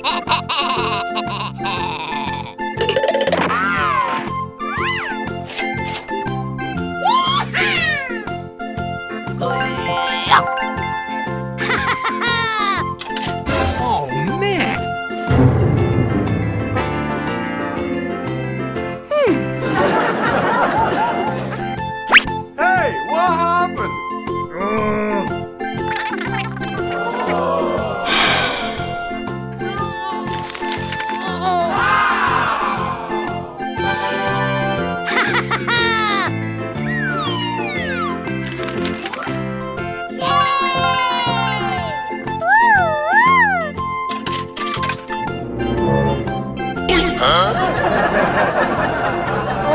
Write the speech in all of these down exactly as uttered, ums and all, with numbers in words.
Oh, man! Hey, what happened?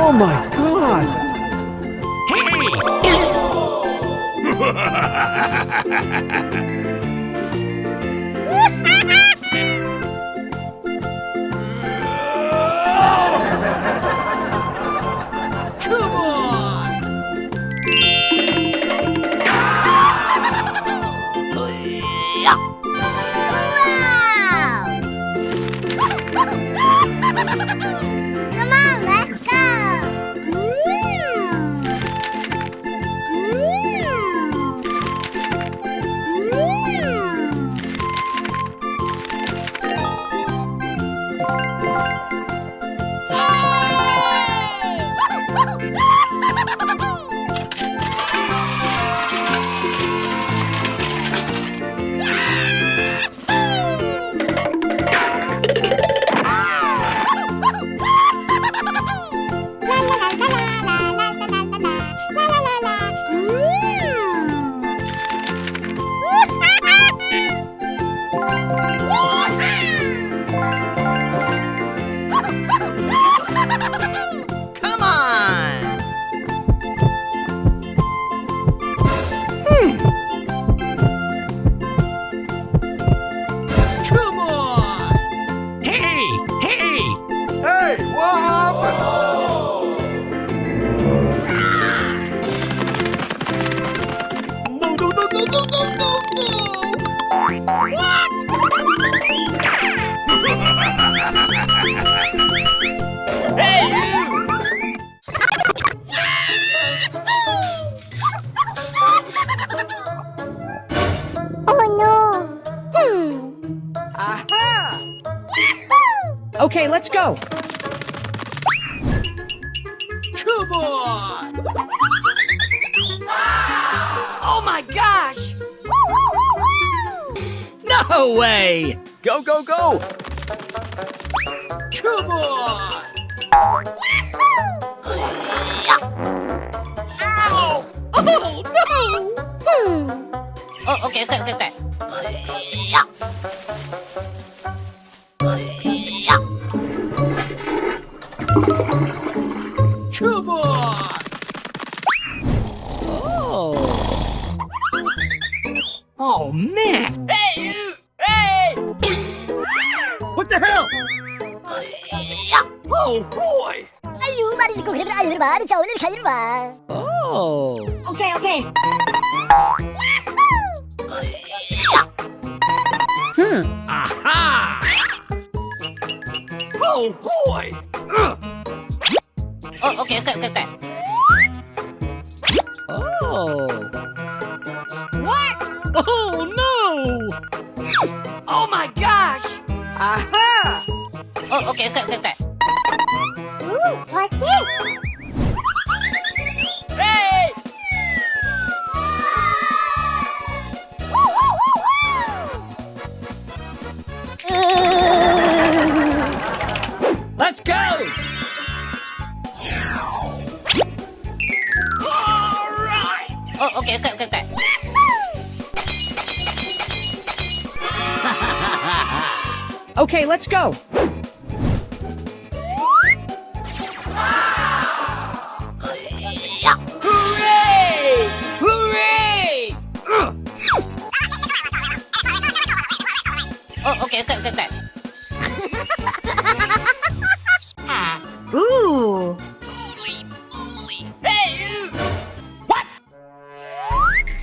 Oh my God! Come on! Wow! Come on, let's go! Come on! Hmm. Come on! Hey! Hey! Hey, what happened? No, no, no, no. What? Hey, you! Oh no! Hmm. Aha! Okay, let's go! Come on! Oh my gosh! No way! Go, go, go! Come on! Ow! Oh, no! Hmm. Oh, okay, okay, okay, okay. Come on! Oh. Oh, man! Hey, you! Hey! What the hell? Oh, boy! Ayu, mari ko khe, ayu, mari, chau, le, khayu, ba. Oh. Okay, okay. Hmm. Aha! Oh, boy! Oh, okay, okay, okay, okay. Oh. What? Oh, no! Oh my gosh! Aha! Oh, okay, okay, okay, okay. Ooh, what's it? Hey! Let's go! All right! Oh, okay, okay, okay, okay. Okay, let's go. Hooray! Hooray! Oh, okay, okay, okay, okay. Ooh. Holy moly! Hey, you! What?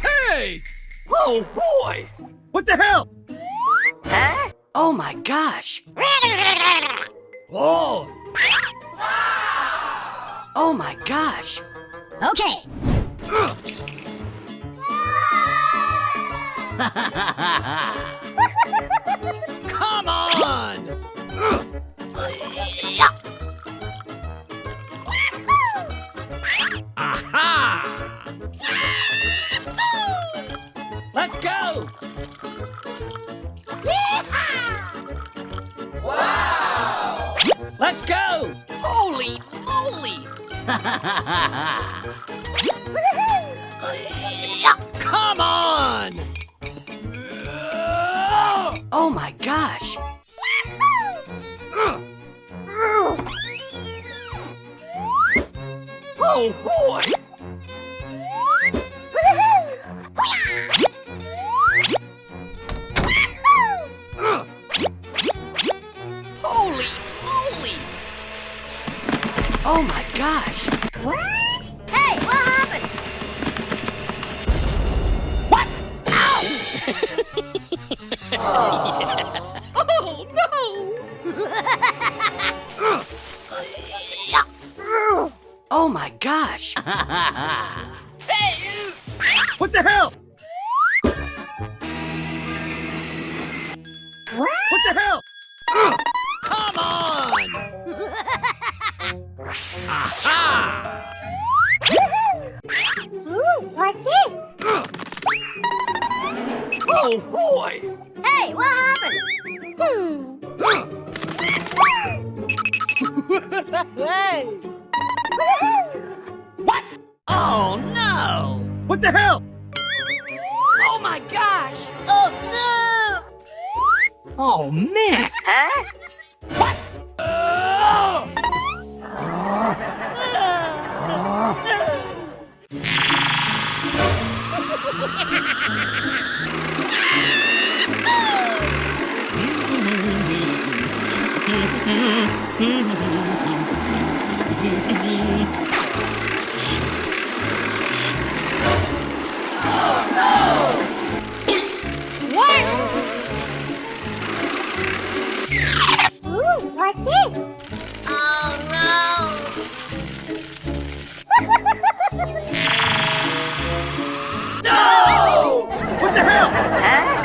Hey! Oh, boy! What the hell? Huh? Oh my gosh! Oh! Oh my gosh! Okay. Come on! Aha! Let's go! Yeehaw! Wow! Let's go! Holy moly! Come on! Oh my gosh! Oh boy! Holy moly! Oh my gosh! What? Hey, what happened? What? Ow! Oh no! Oh my gosh! Hey! What the hell? What? What the hell? Come on! Aha! Ooh, what's it? Oh boy! Hey, what happened? Hmm. Hey! Woohoo! What? Oh no! What the hell? Oh my gosh! Oh no! Oh man! Huh? What? What? Ooh, what's it? Oh no! No! What the hell? Huh?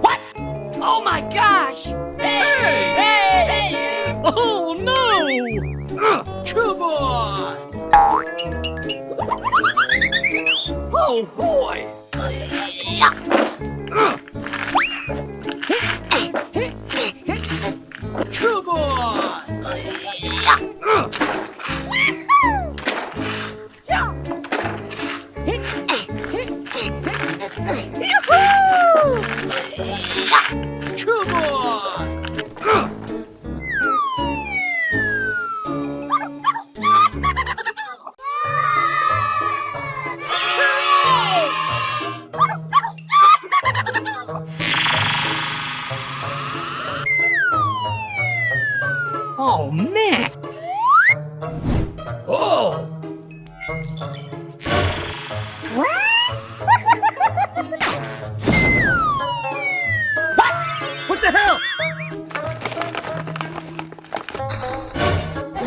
What? Oh my gosh! Hey! Hey! Hey! Oh no! Come on! Oh boy! Come on! Yoo-hoo! Come on! Oh man! Oh! What? What the hell?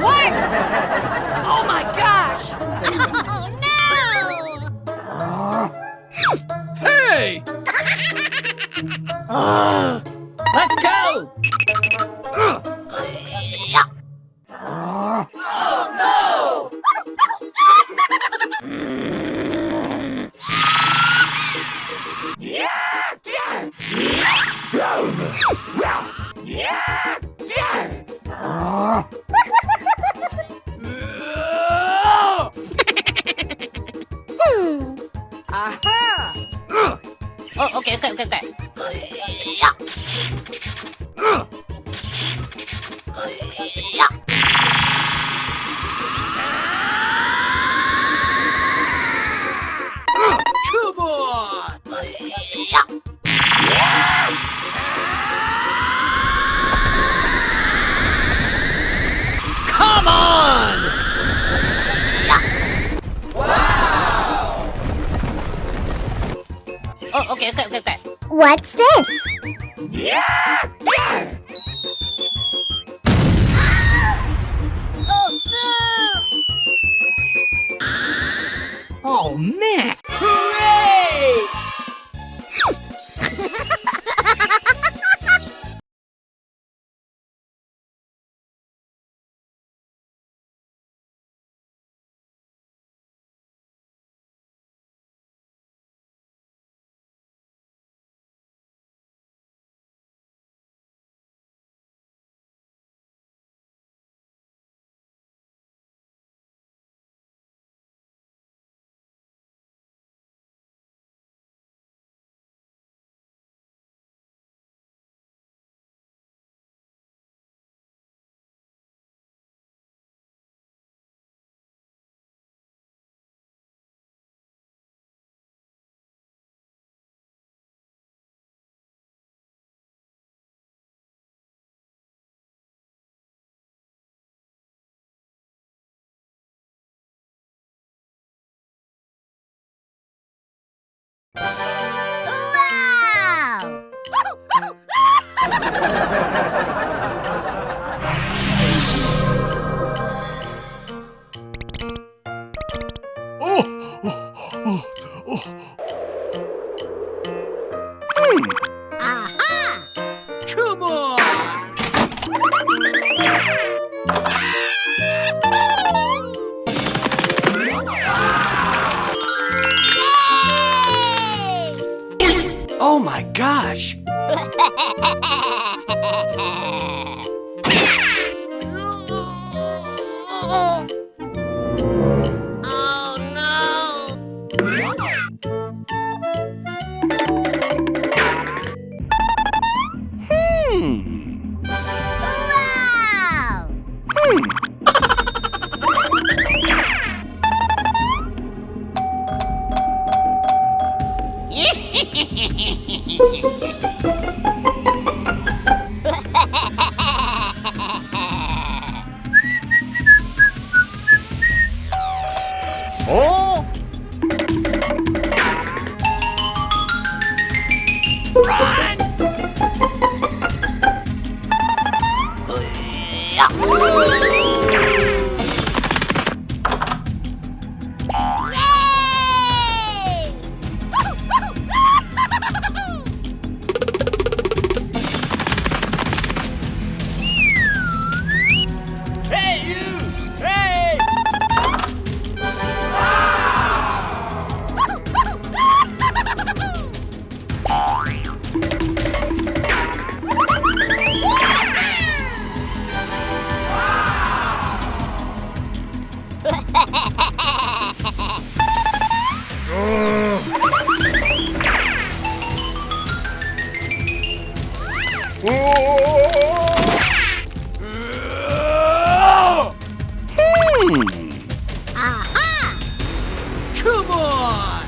What? Oh my gosh! Oh no! Hey! Let's go! Oh no! Hmm. Aha! Oh, okay, okay, okay, okay. Come on! What's this? Oh, man! Hooray! Wow! Oh, oh, oh, oh. Hmm. Aha! Come on! Yay! Oh my gosh! Oh no! Hmm. Wow! Hmm. Oh! Run! Yay! Hey, you! Hey! Hmm. Aha! Come on!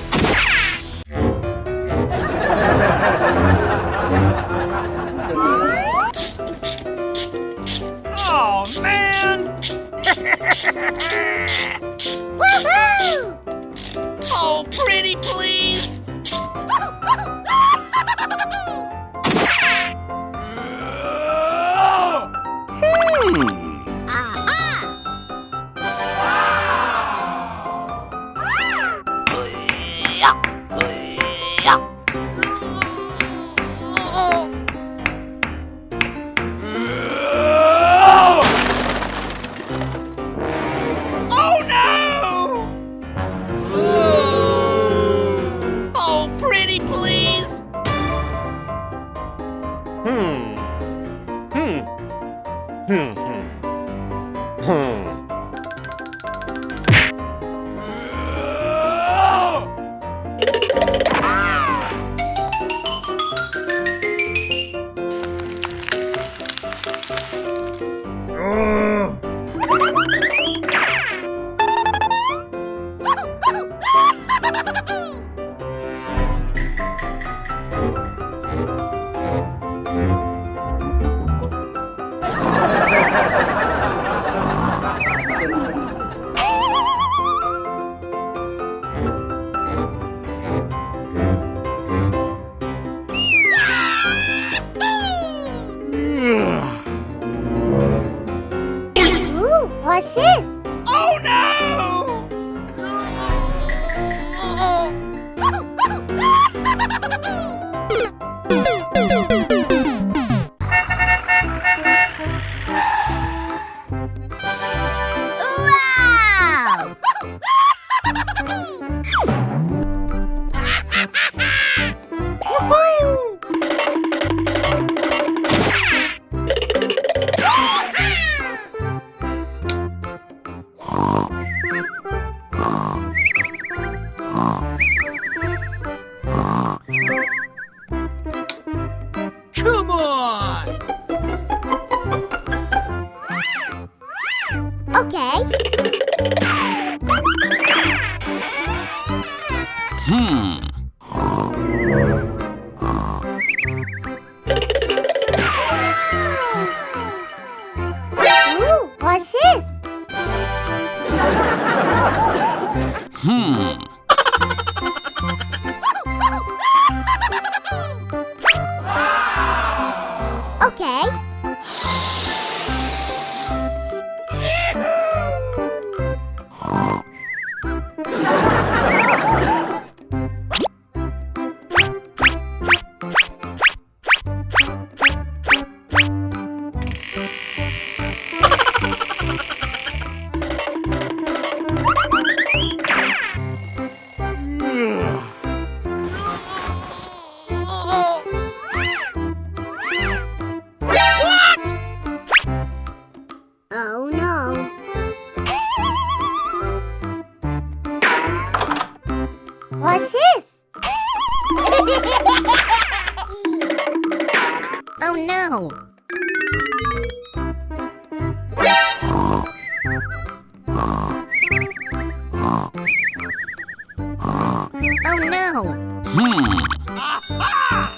Oh, man! Woohoo! Oh, pretty please! Hmm. Aha! Oh no! Oh, pretty please! Hmm. Hmm. Hmm, hmm. Hmm. What's this? Oh no! Wow! Come on! Okay. Hmm. Ooh, what's this? Hmm. Okay. Oh no. What's this? Oh no. Oh no. Hmm. Wow!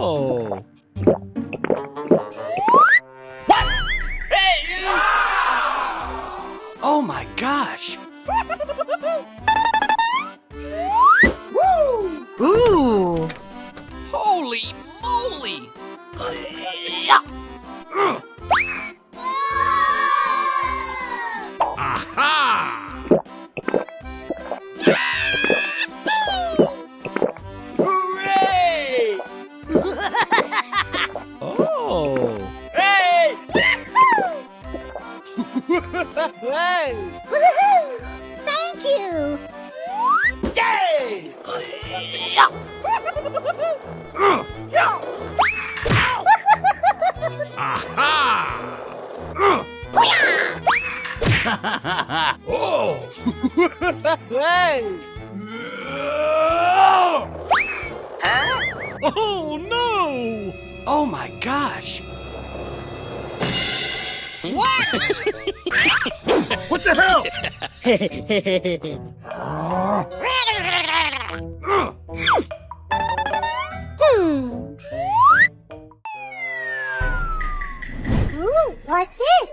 Oh. Oh my gosh! Ooh! Holy moly! Aha! Hooray! Oh! Hey! Hey! Woohoo! Thank you! Yay! Aha! Oh! Hey! Oh no! Oh my gosh! What? What the hell? Hmm. Ooh, what's it?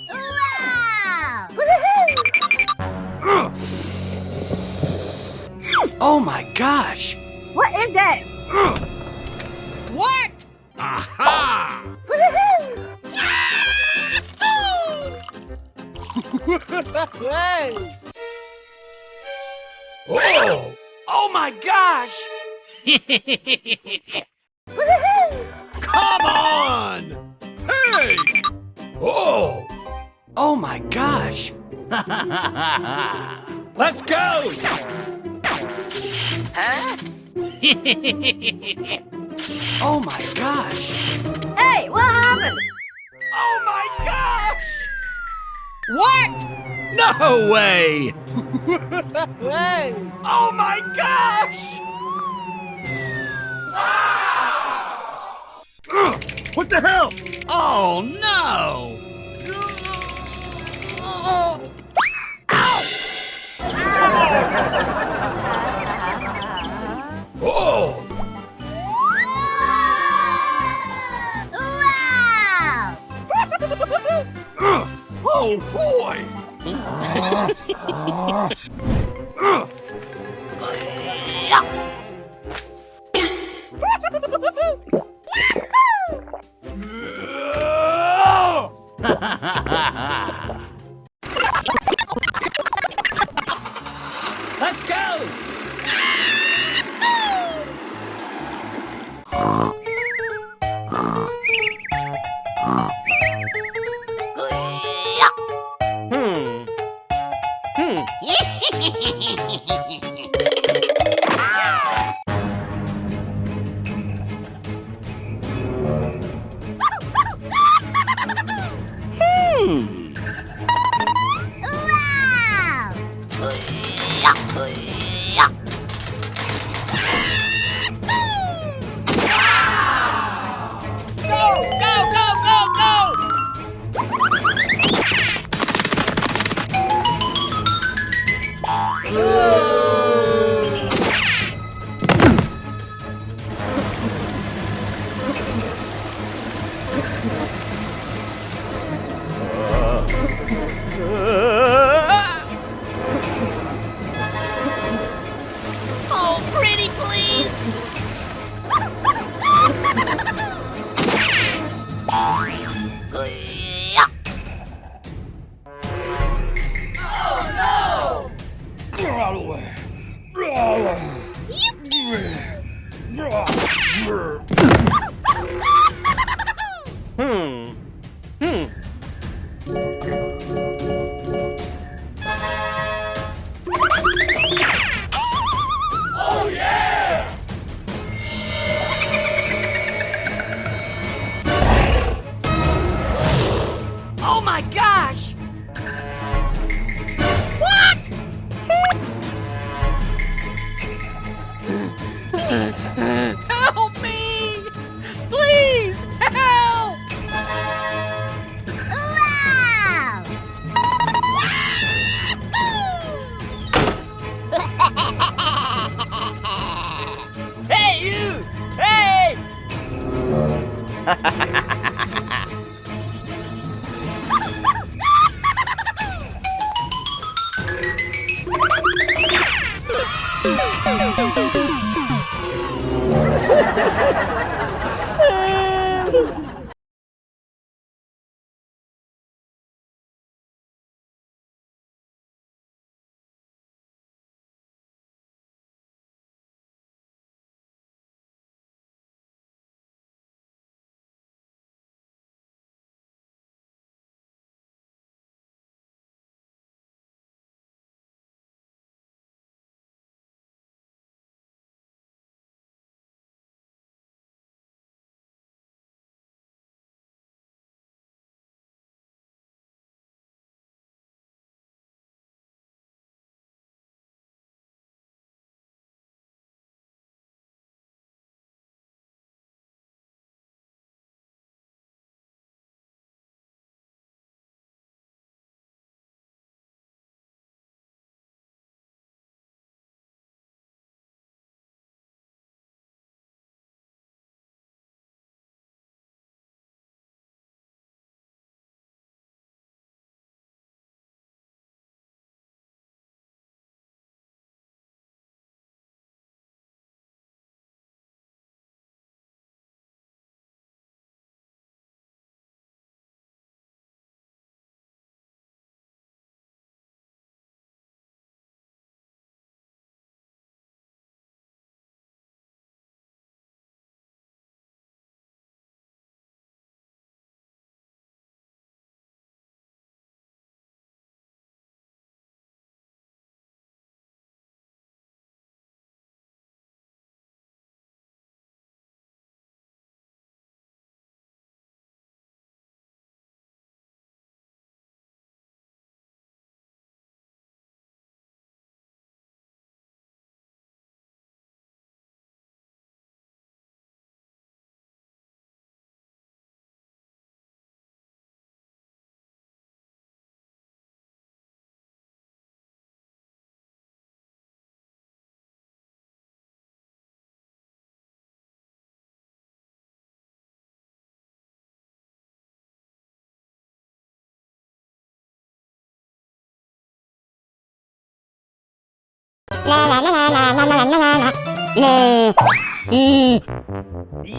Wow! Woohoo! Oh my gosh! What is that? What? Aha! Woohoo! Hey! Oh! Oh my gosh! Woohoo! Come on! Hey! Oh! Oh my gosh! Let's go! Huh? Oh my gosh! Hey, what happened? Oh my gosh! What? No way! Hey! Oh my gosh! Ugh, what the hell? Oh no! Ow! Oh! Wow! Oh boy! Let's go! Hmm. Hmm. Hmm. Wow! Go, go, go, go, go! Oh, pretty please! Hmm. Hmm. Oh, yeah! Oh my gosh! What? Help me! Please, help!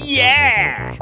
Yeah!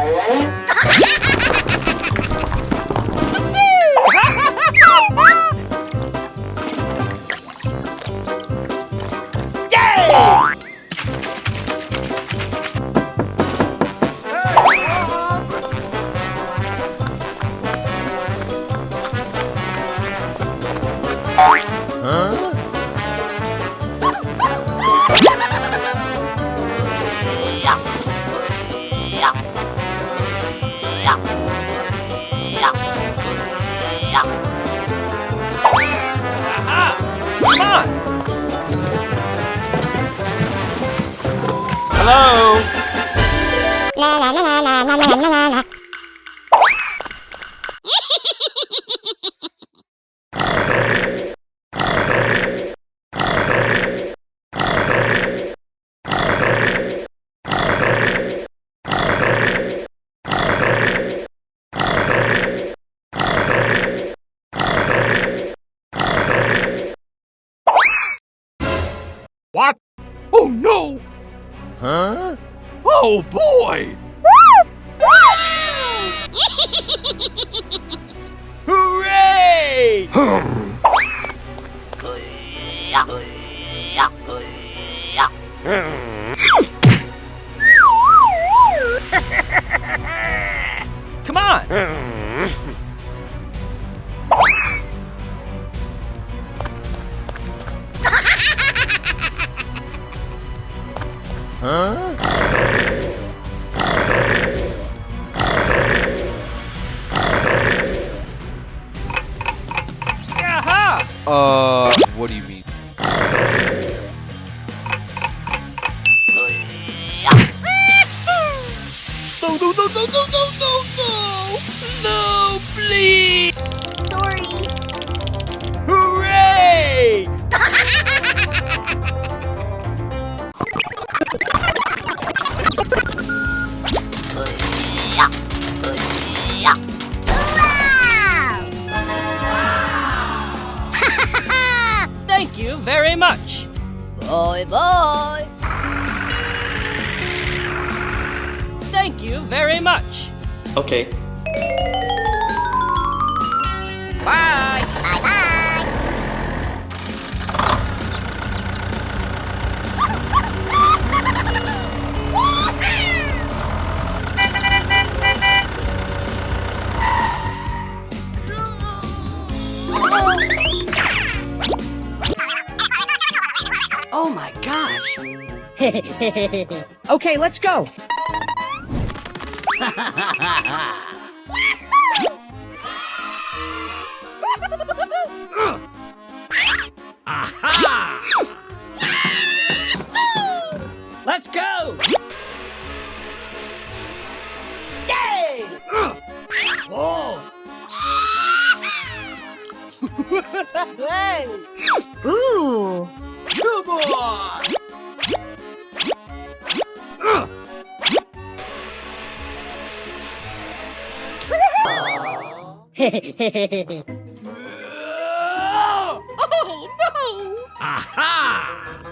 Aha! Come on! Hello? What? Oh no! Huh? Oh boy! Hooray! Come on! Huh? Aha! Uh, what do you mean? No, no, no, no, no, no, no, no! No, please! Sorry. Hooray! Wow! Thank you very much. Bye bye. You very much. Okay. Bye. Bye bye. Oh my gosh. Okay, let's go. Aha! Let's go! Yay! Whoa! Hey! Ooh! Come on! Oh no! Aha!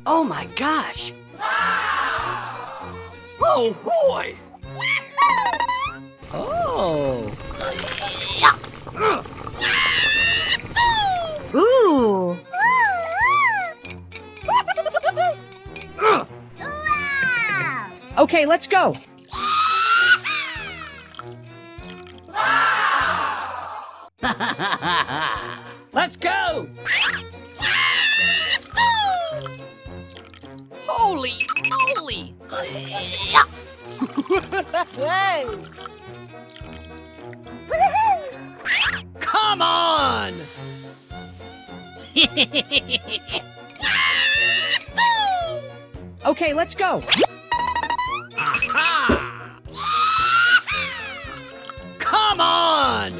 Oh my gosh! Oh boy! Oh. Ooh. Okay, let's go. Let's go! Holy moly! Hey! Come on! Okay, let's go. Aha! Come on!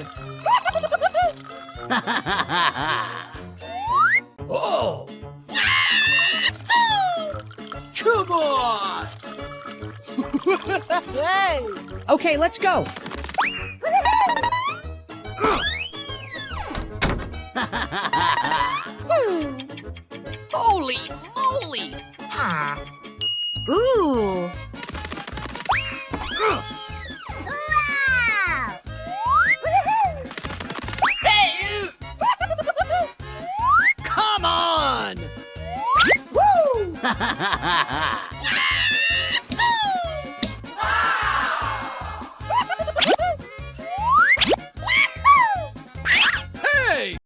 Oh! Come on! Hey! Okay, let's go. Hmm. Holy moly! Ah. Ooh. Wow! Hey! Come on! Woo! Hey!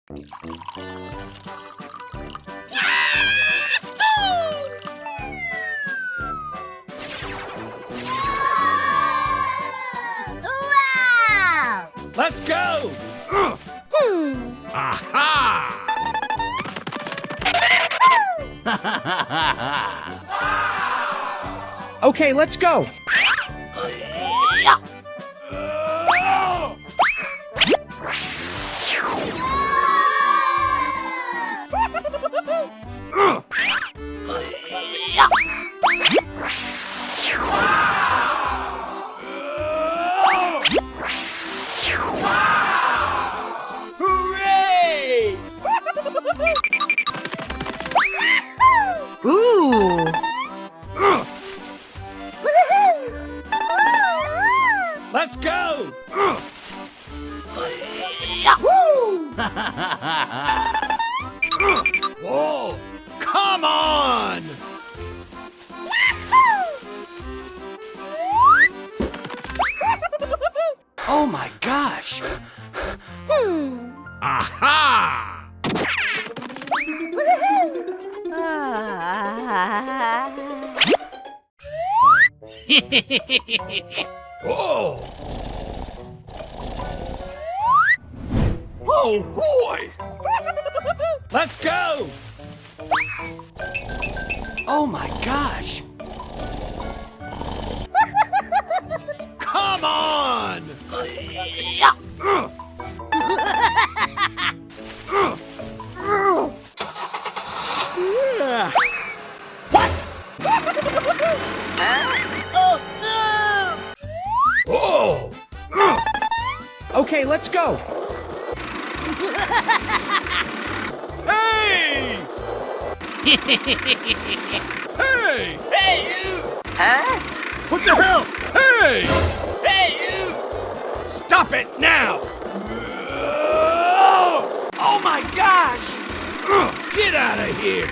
Wow! Let's go! Hmm. Aha! Okay, let's go! Hooray! Ooh. Let's go! Woo! Whoa! Come on! Oh my gosh! Hmm. Aha! Ah. Oh! Oh boy! Let's go! Oh my gosh! Come on! What? Oh, no! Oh! Okay, let's go. Hey! Hey! Hey, you! Huh? What the hell? Hey! Hey, you! Stop it now! Oh my gosh! Get out of here!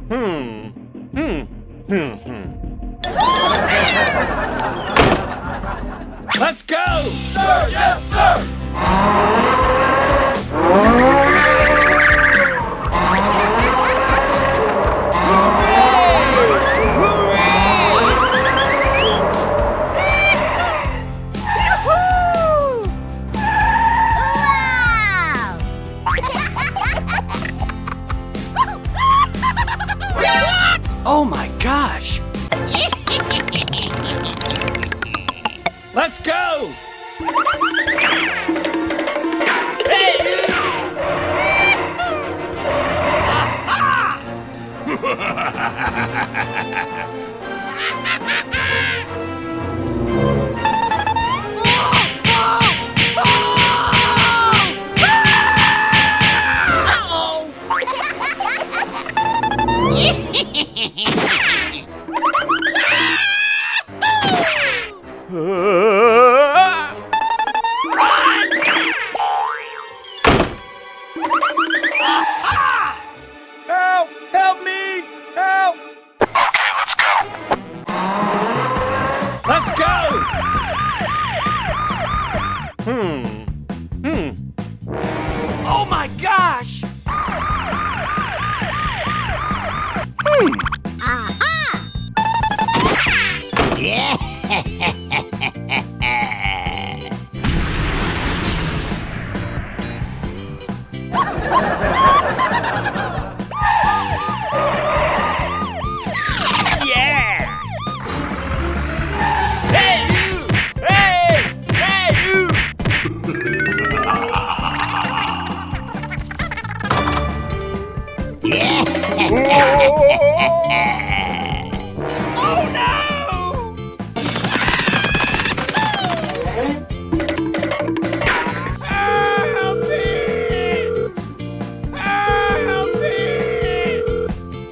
Hmm. Hmm. Hmm. Hmm. Let's go! Sir, yes, sir! Hooray! Hooray! Yoo-hoo! Wow! What? Oh my gosh! Let's go! Help! Help me! Help! Okay, let's go! Let's go! Hmm. Hmm. Oh my gosh! Hmm. Aha! Yeah! Yeah! Hey, you! Hey! Hey, you! Oh, no! Help me! Help me!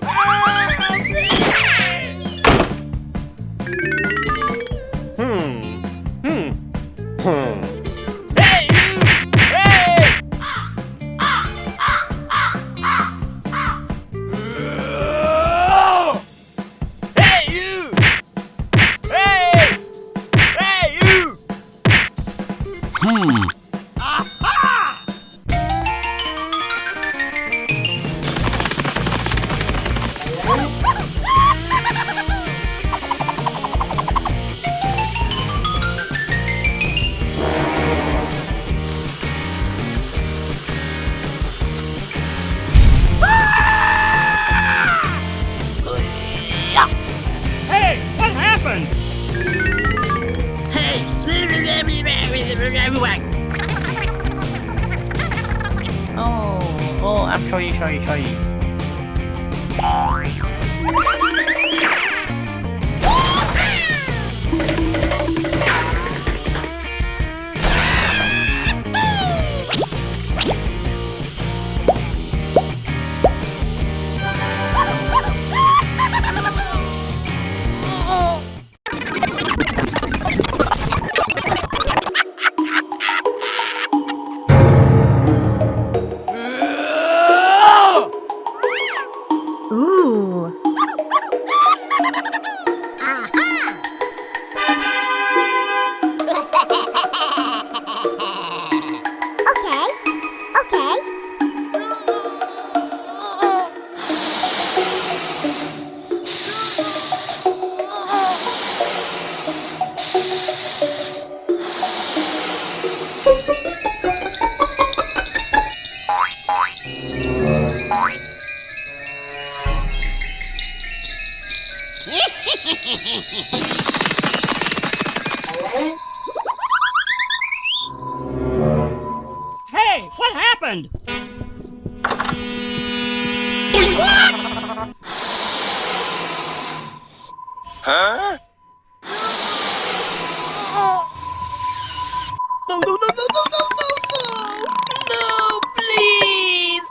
Help me! Hmm. Hmm. Hmm. Hey, you! Hey! Hey, you! Hey! Hey, you! Hmm. Aha! Hey, what happened? Hey! Oh, oh, I'm sorry, sorry, sorry. Ooh. Aha! Okay, okay. Hey, what happened? Huh? No, no, no, no, no, no, no, no! No, please!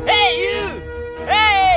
Hey, you! Hey!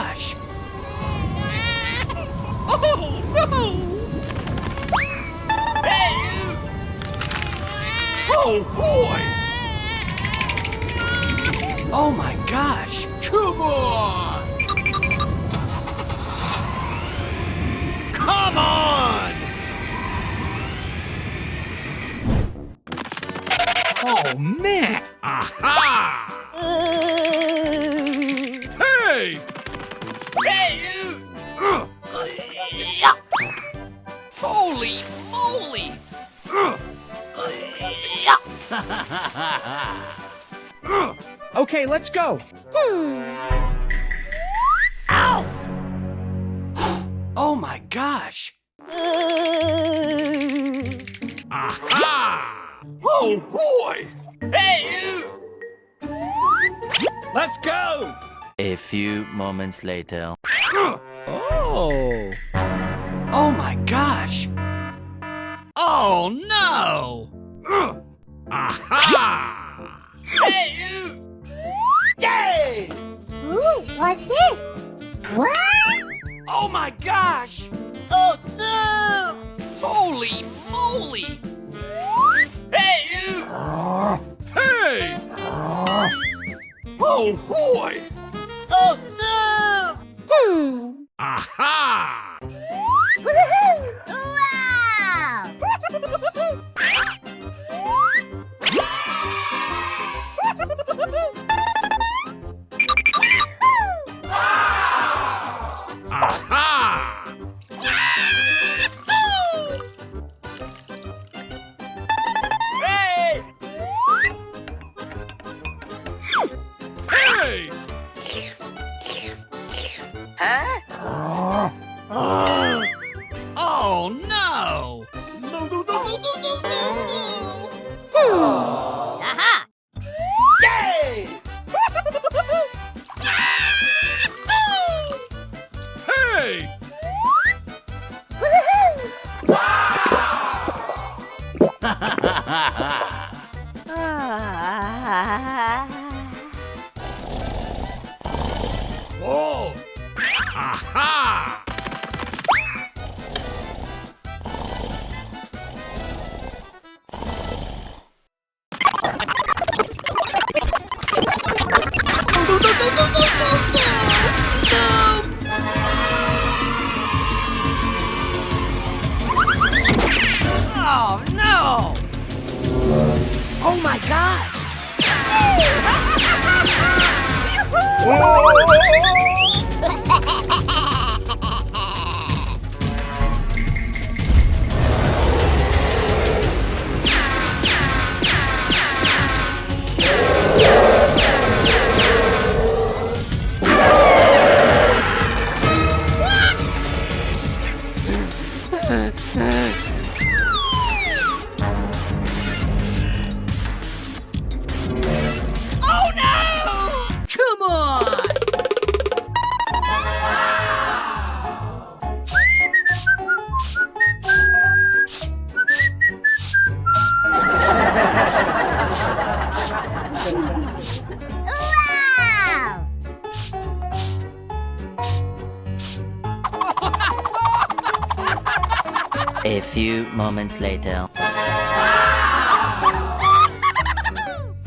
gosh! Oh, no! Hey! Oh, boy! Oh, my gosh! Come on! Come on! Oh, man! Aha! Hey! Hey! Holy moly! Okay, let's go. Ow! Oh my gosh! Aha! Oh boy! Hey! Let's go! A few moments later. Oh! Oh my gosh! Oh no! Aha! Hey! Yay! Ooh, what's it? What? Oh my gosh! Oh no! Holy moly! Hey! Hey! Oh boy! Oh no! Hmm. Aha! Woohoo! Wow! Aha! Hey! Hey! Huh? Oh no! No, no, no, no! Hmm. Aha! Yay! Hey! Oh! Aha! Oh no! Oh my gosh! Oh no! Come on! Wow! A few moments later.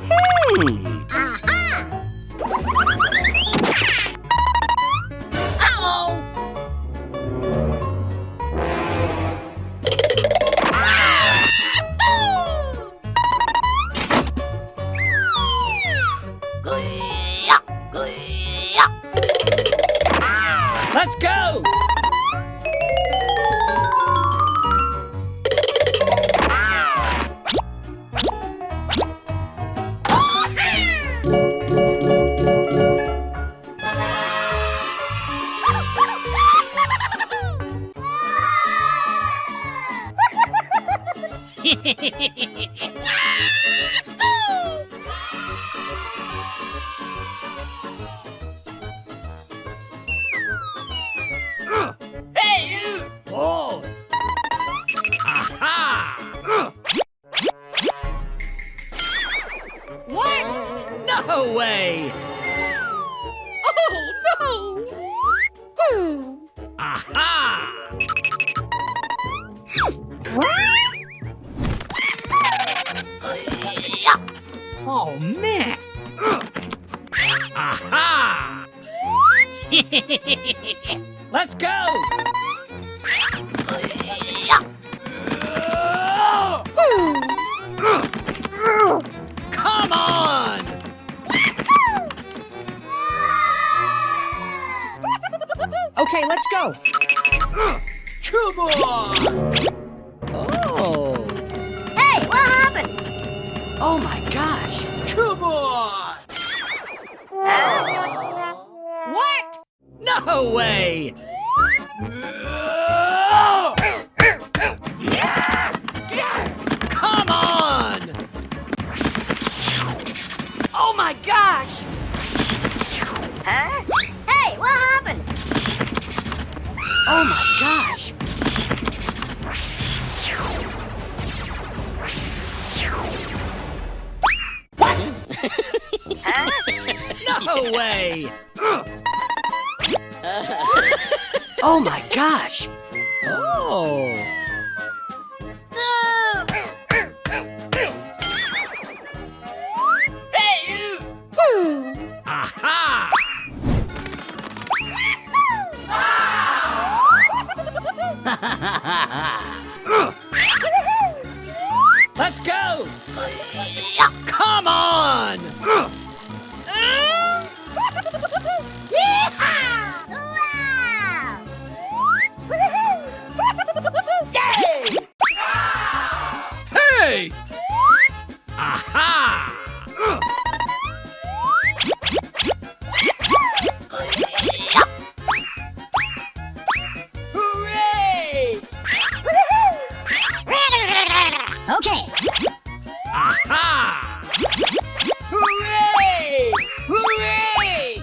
Hmm. Aha! Uh-oh! Let's go! Hey, you! Oh! Aha! What? No way! Oh, no! Let's go! Come on! Okay, let's go. Come on! Oh. Hey, what happened? Oh my gosh! Come on! What? No way! Come on! Oh my gosh! Huh? Hey, what happened? Oh my gosh! What? Huh? No way! Oh my gosh! Oh! Aha! Let's go! Come on! Yeehaw! Wow! Yay! Hey! Aha! Hooray! Okay. Aha! Hooray! Hooray!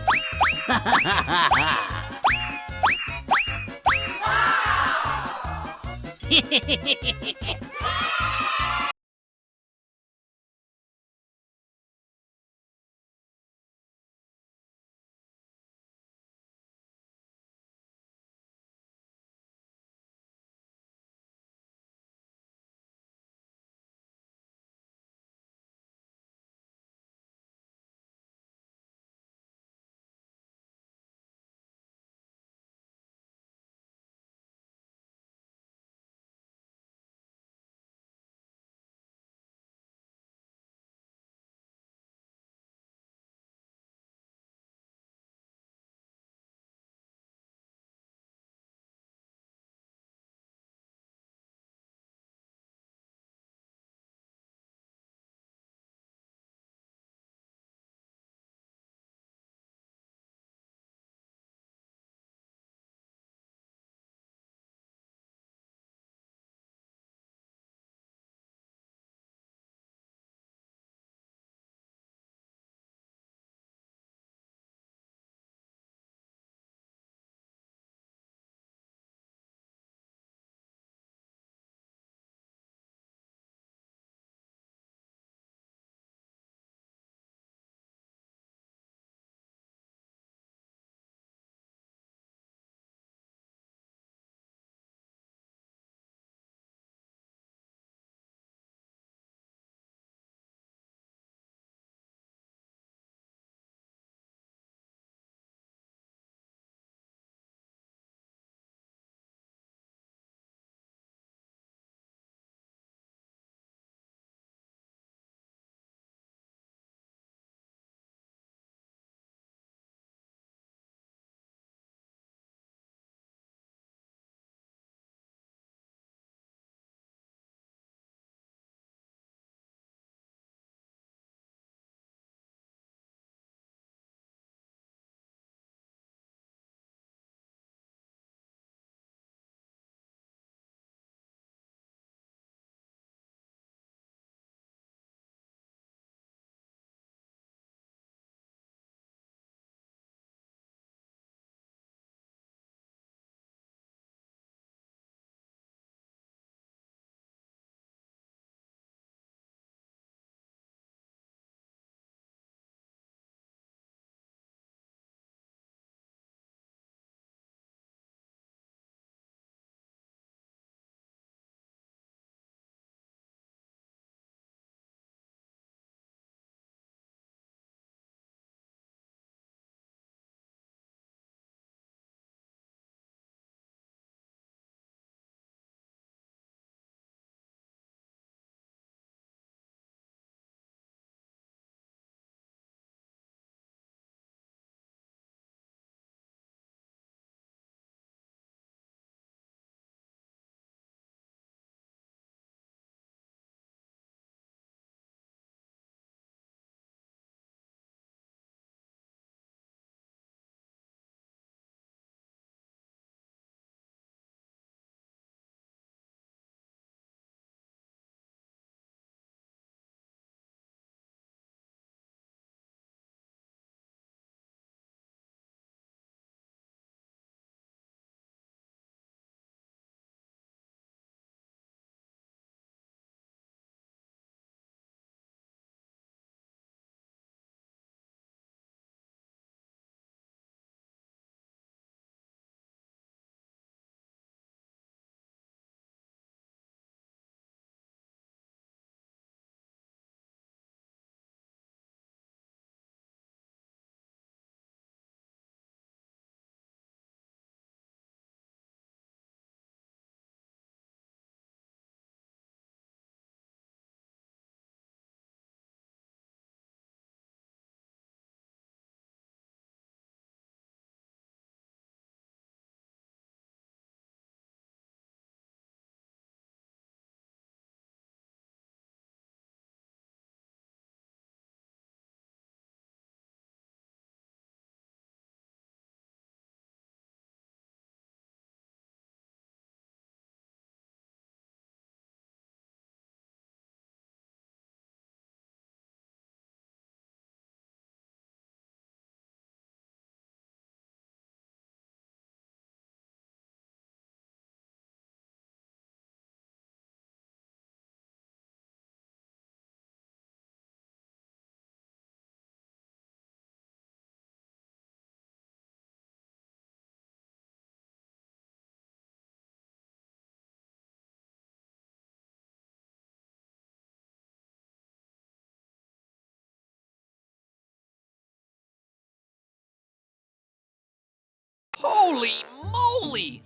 Holy moly!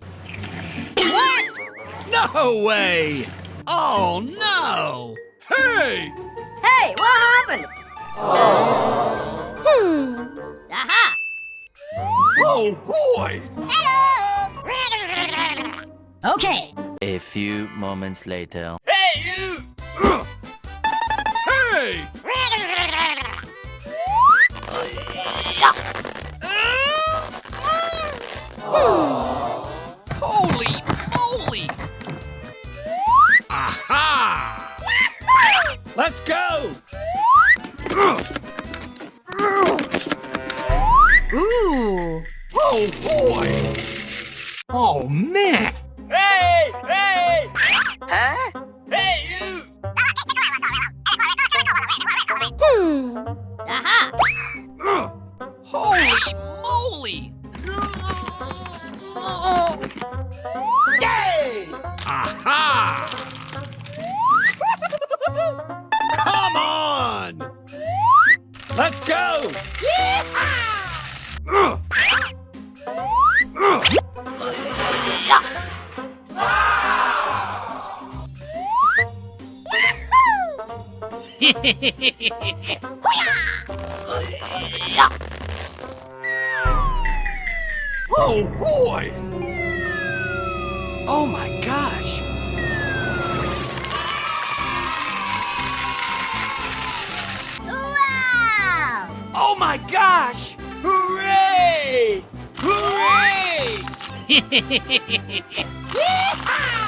What? No way! Oh no! Hey! Hey, what happened? Hmm. Aha! Oh boy! Hello! Okay. A few moments later. Hey, you! Hey! Holy moly! Aha! Let's go! Ooh. Oh boy! Oh man! Hey! Hey! Huh? Hey, you! Hmm. Aha! Holy moly! Yay! Aha! Come on! Let's go! Yeehaw! Oh boy! Oh my gosh! Wow! Oh my gosh! Hooray! Hooray! Yeehaw!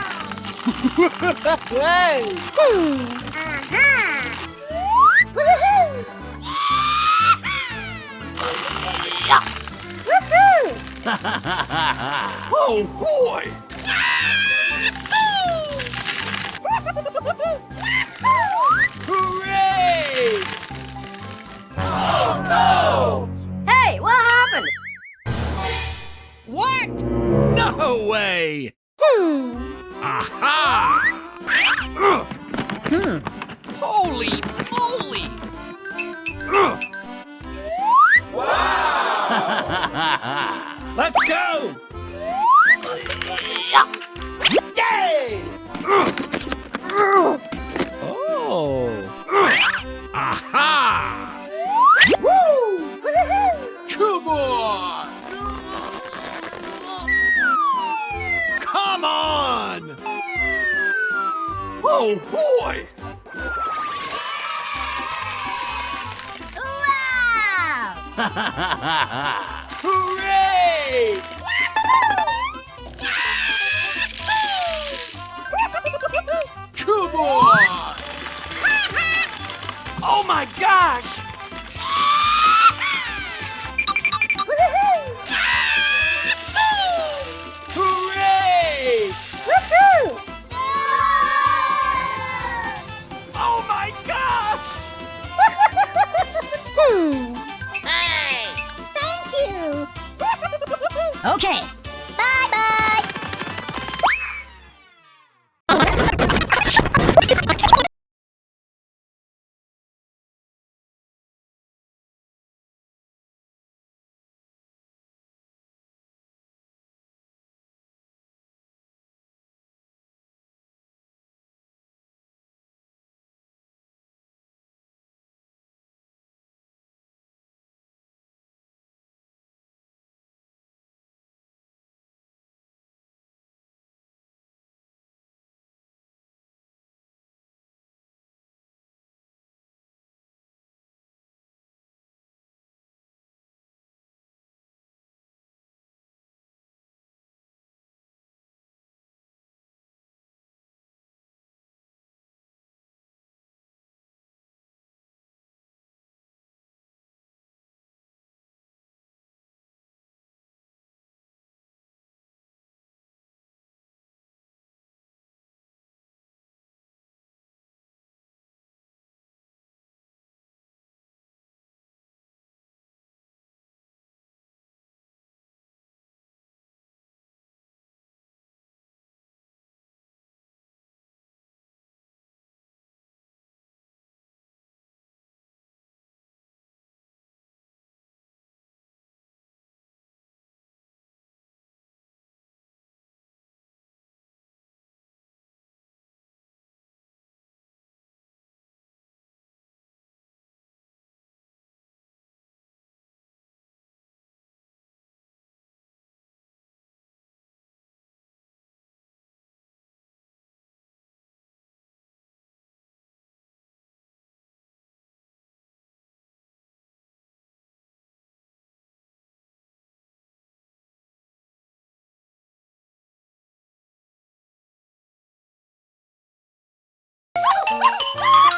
Hey! Hmm. Aha! Woohoo! Woohoo! Oh boy! Hooray! Oh no! Hey, what happened? What? No way! Hmm. Aha! Hmm. Holy moly! Wow! Let's go! Yay! Oh! Aha! Woo! Woohoo! Come on! Come on! Oh boy! Wow! Hooray! Come on! Oh my gosh! Hooray! Woohoo! Oh my gosh! Hmm. Hey! Thank you! Okay.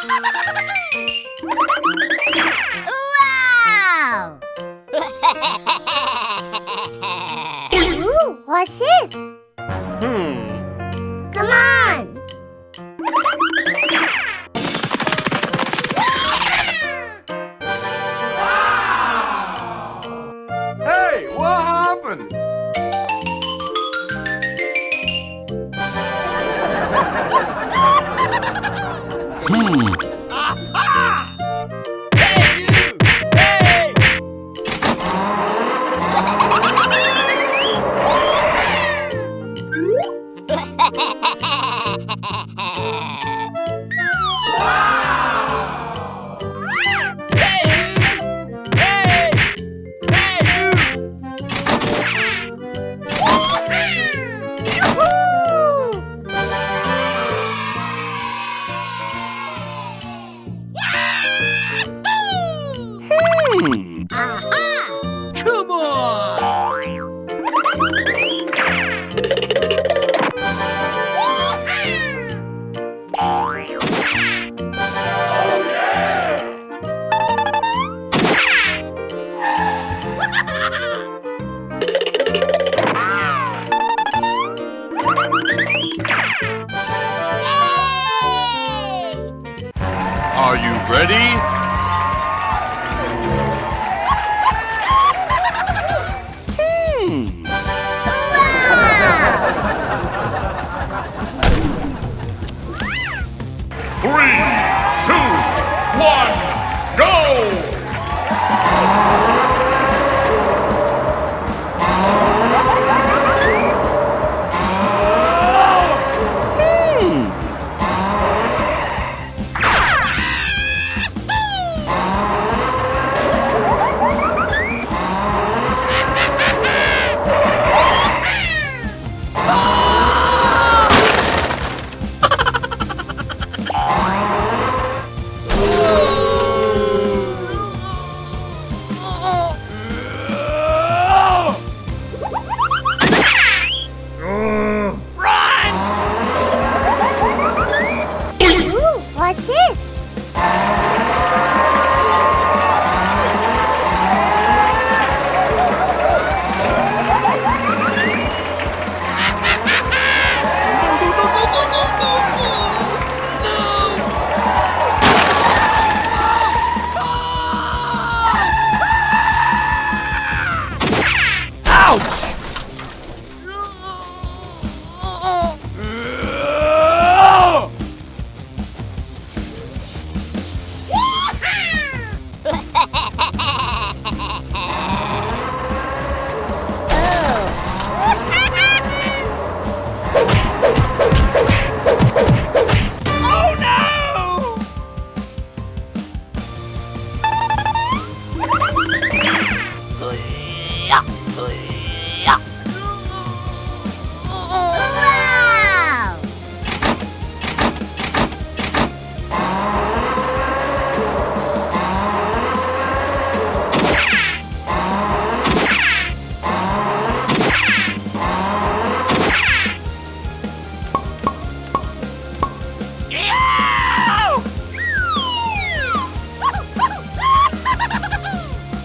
Wow! Ooh, what's this? Hmm. Come on! Hey, what happened? Hmm. Hmm. Aha! Come on! Are you ready?